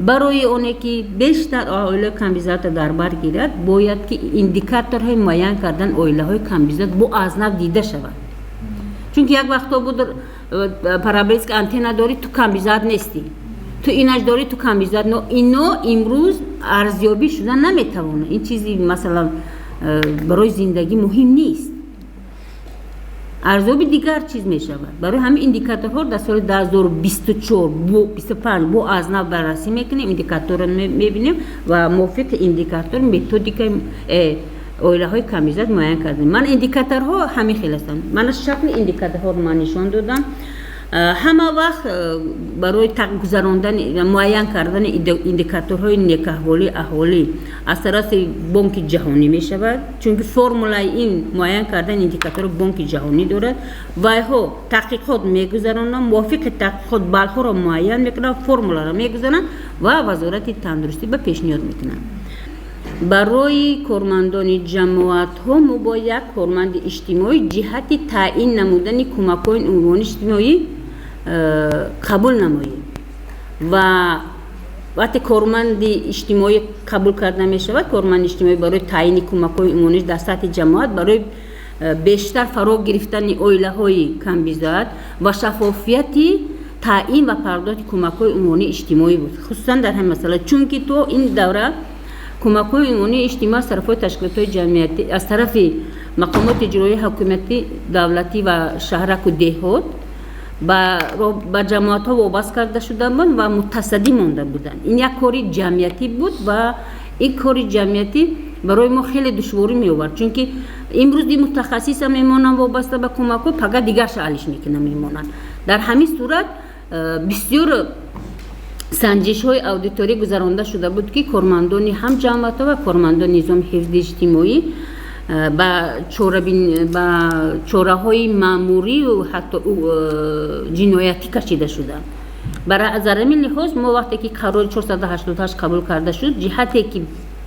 Барои оне ки бештар оилаҳои камбизоатро дар бар гирад, бояд ки индикаторҳои муайян кардан оилаҳои камбизоат бо аз нав дида шавад, чунки як вақто буд, параболический антенна дорӣ, ту камбизоат нестӣ, ту инаш дорӣ, ту камбизоат. Но ино имрӯз арзёбӣ шуда наметавонад. Ин чизи, масалан, барои зиндагӣ муҳим нест, арзёби дигар чиз мешавад. Барои ҳамин индикаторҳо дар соли 2024, 25 бо аз нав баррасӣ мекунем, индикаторро мебинем ва мувофиқи индикатор методикаи оилаҳои камбизоат муайян кардем. Ман индикаторҳо ҳамин хел ҳастанд. Мана шакли индикаторҳоро ман нишон додам. Ҳама вақт барои гузарондани, муайян кардани индикаторҳои некаҳволии аҳолӣ аз тарафи Бонки Ҷаҳонӣ мешавад, чунки формулаи ин муайян кардани индикаторро Бонки Ҷаҳонӣ дорад. Вайҳо таҳқиқот мегузаронанд, мувофиқи таҳқиқот баллҳоро муайян мекунанд, формуларо мегузаранд ва Вазорати тандурустӣ ба пешниҳод мекунанд. Барои кормандони ҷамоатҳо мо бояд як корманди иҷтимоӣ ҷиҳати таъин намудани кӯмакҳои умумии иҷтимоӣ қабул намоем. Ва вақте корманди иҷтимоӣ қабул карда мешавад, корманди иҷтимоӣ барои таъини кӯмакҳои умумӣ дар сатҳи ҷамоат, барои бештар фаро гирифтани оилаҳои камбизоат ва шаффофияти таъин ва пардохти кӯмакҳои умумии иҷтимоӣ буд, хусусан дар ҳамин масъала, чунки то ин давра кӯмакҳои умумии иҷтимоӣ аз тарафҳои ташкилотҳои ҷамъиятӣ, аз тарафи мақомоти иҷроии ҳокимияти давлатӣ ва шаҳраку деҳот ба ҷамоатҳо вобаст карда шуда буд ва мутасаддӣ монда буданд. Ин як кори ҷамъиятӣ буд ва ин кори ҷамъиятӣ барои мо хеле душворӣ меовард, чунки имрӯз ин мутахассиса мемонанд вобаста ба кӯмакҳо, пага дигарша алиш мекунанд, мемонанд. Дар ҳамин сурат бисёр санҷишҳои аудиторӣ гузаронда шуда буд, ки кормандони ҳам ҷамоатҳо ва кормандони низоми ҳифзи иҷтимоӣ ба чораҳои маъмурию ҳатто ҷиноятӣ кашида шуданд. Аз ҳамин лиҳоз мо вақте ки қарори 488 қабул карда шуд, ҷиҳате ки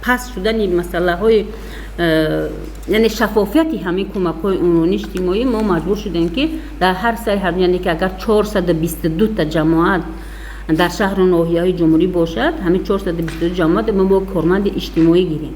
паст шудани масъалаҳои, яъне шаффофияти ҳамин кӯмакҳои умумии иҷтимоӣ, мо маҷбур шудем, ки дар ҳар саи, яъне ки агар 422 та ҷамоат дар шаҳру ноҳияҳои ҷумҳурӣ бошад, ҳамин 422 ҷамоат мо бо корманди иҷтимоӣ гирем.